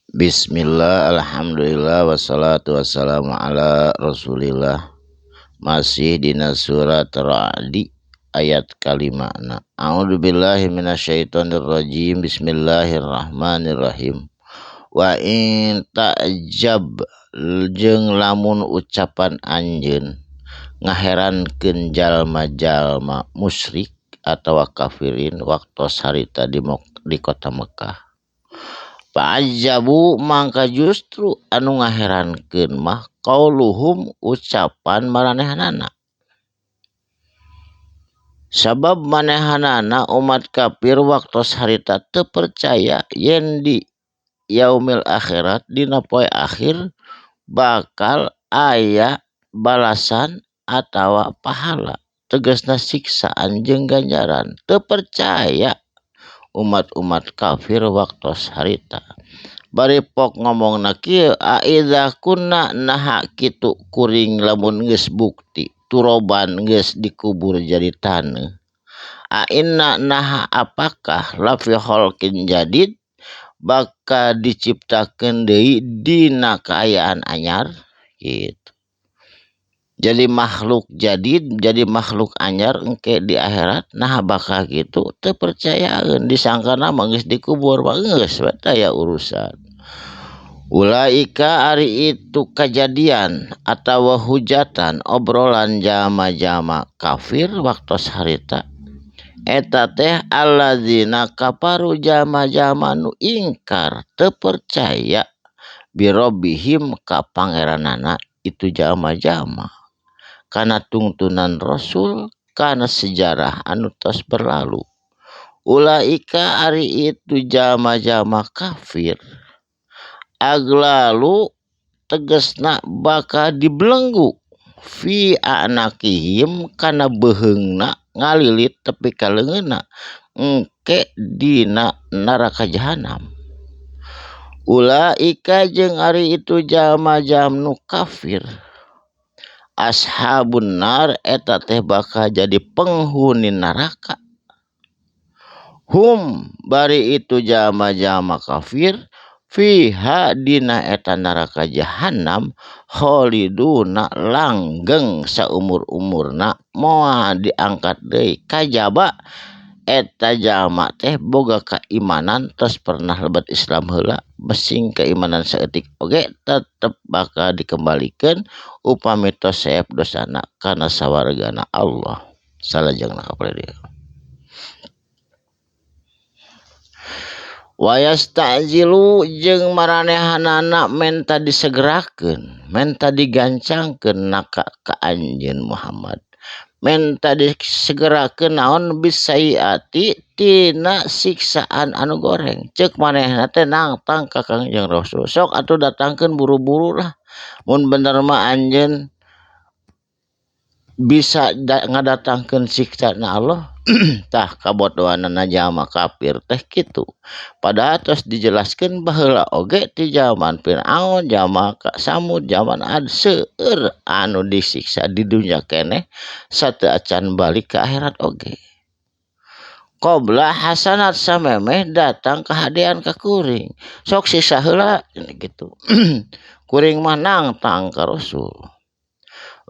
Bismillah, alhamdulillah, wassalatu wassalamu ala rasulillah. Masih dina surat Ra'di ayat kalimana. A'udzubillahi minasyaitonirrajim. Bismillahirrahmanirrahim. Wa in ta'jab jeung lamun ucapan anjeun ngaherankeun jalma-jalma musyrik atawa kafirin waktos harita di kota Mekah. Fa'ajabu mangka justru anu ngaherankeun mah qauluhum ucapan maranehanana. Sabab manehanana umat kafir waktos harita teu percaya yen di yaumil akhirat dina poe akhir bakal aya balasan atawa pahala, tegasna siksaan jeung ganjaran. Teu percaya umat-umat kafir waktos harita. Bari pok ngomongna kieu, aidza kunna naha kitu kuring lamun geus bukti turoban geus dikubur jadi taneuh. A inna naha apakah lafi khalqin jadid bakal diciptakeun deui dina kaayaan anyar gitu. Jadi makhluk jadid, jadi makhluk anyar engke di akhirat nah bakal gitu teu percayaeun, disangkana mah geus dikubur mah geus we taya urusan. Ulaika ari itu kajadian atawa hujatan obrolan jama-jama kafir waktos harita eta teh allazina kafaru jama-jama nu ingkar teu percaya birobihim ka pangeranana itu jama-jama kana tungtunan Rasul kana sejarah anu tos berlalu. Ulaika ari itu jama-jama kafir aglalu tegesna bakal dibelenggu fi anakihim kana beheungna ngalilit tepi ka leungeunna engke dina neraka jahanam. Ulaika jeung ari itu jama-jama nu kafir ashabun nar eta teh bakal jadi penghuni neraka. Hum bari itu jama-jama kafir fiha dina eta neraka jahanam khaliduna langgeng saumur-umurna moal diangkat deui kajaba eta jalma teh boga keimanan tos pernah lebet Islam heula besing keimanan saeutik oge tetep bakal dikembalikeun upami tos seep dosana kana sawargana Allah. Salajengna ka dieu. Wa yastajilu jeung maranehanana menta disegerakeun, menta digancangkeun naka ka anjeun Muhammad. Menta disegerakeun naon bisaiati tina siksaan anu goreng. Ceuk manehna teh nangtang ka Kangjeng Rasul. Sok atuh datangkeun buru-buru lah. Mun bener mah anjeun bisa ngadatangkeun siksana Allah. Tah kabodohanana jalma kafir teh kitu. Padahal tos dijelaskeun baheula oge ti zaman Firaun, zaman Samud, zaman Ad seueur anu disiksa di dunya keneh sateu acan balik ke akhirat oge. Qabla hasanat samemeh datang kahadean ka kuring. Sok siksa heula gitu. Kuring mah nangtang ka Rasul.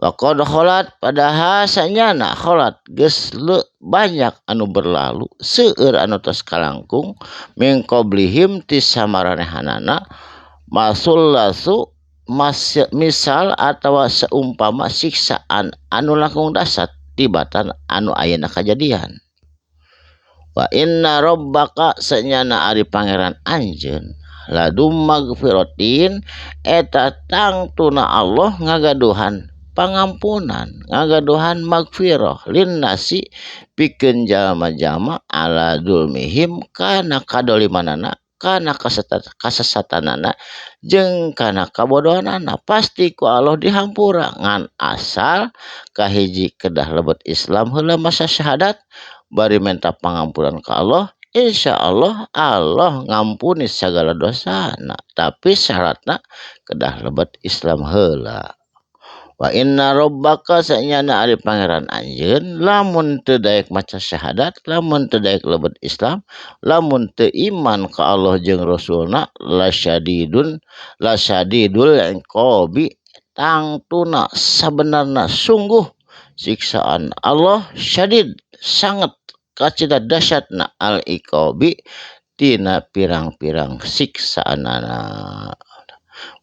Wa qad khalat padahal sanyana khalat geus banyak anu berlalu seueur anu tos kalangkung min qablihim ti samaranehanana masullasu misal atawa seumpama siksaan anu langkung dasat tibatan anu ayeuna kajadian. Wa inna rabbaka sanyana ari pangeran anjeun ladum magfiratin eta tangtuna Allah ngagaduhan pangampunan, ngagaduhan magfirah linnasi pikeun jalma-jalma ala dzulmihim kana kadolimanana kana kasesatanana jeung kana kabodohanana pasti ku Allah dihampura ngan asal kahiji kedah lebet Islam heula masa syahadat bari menta pangampuran ka Allah, insyaallah Allah ngampuni sagala dosana tapi syaratna kedah lebet Islam heula. Wa inna rabbaka sanyana ari pangeran anjeun lamun teu daek maca syahadat, lamun teu daek lebet Islam, lamun teu iman ka Allah jeung Rasulna, lasyadidun lasyadidul iqabi, tangtuna sabenarna sungguh siksaan Allah syadid sangat kacida dahsyatna al iqabi tina pirang-pirang siksaanana.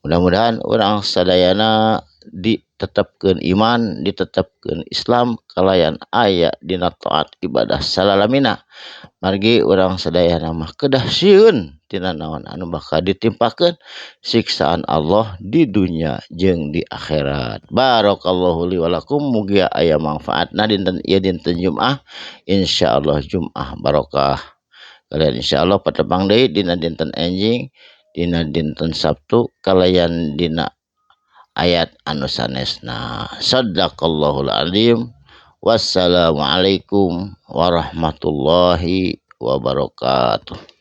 Mudah-mudahan urang sadayana ditetapkeun iman, ditetapkeun Islam kalayan aya dina taat ibadah salalamina. Margi urang sadayana mah kedah sieun tina naon anu bakal ditimpakeun siksaan Allah di dunya jeung di akhirat. Barakallahu li wa lakum, mugia aya manfaatna dinten ieu dinten Jumat, insyaallah Jumat barokah. Kalian insyaallah patepang deui dina dinten enjing, dina dinten Sabtu kalayan dina ayat anu sanesna. Sadaqallahul azim. Wassalamualaikum warahmatullahi wabarakatuh.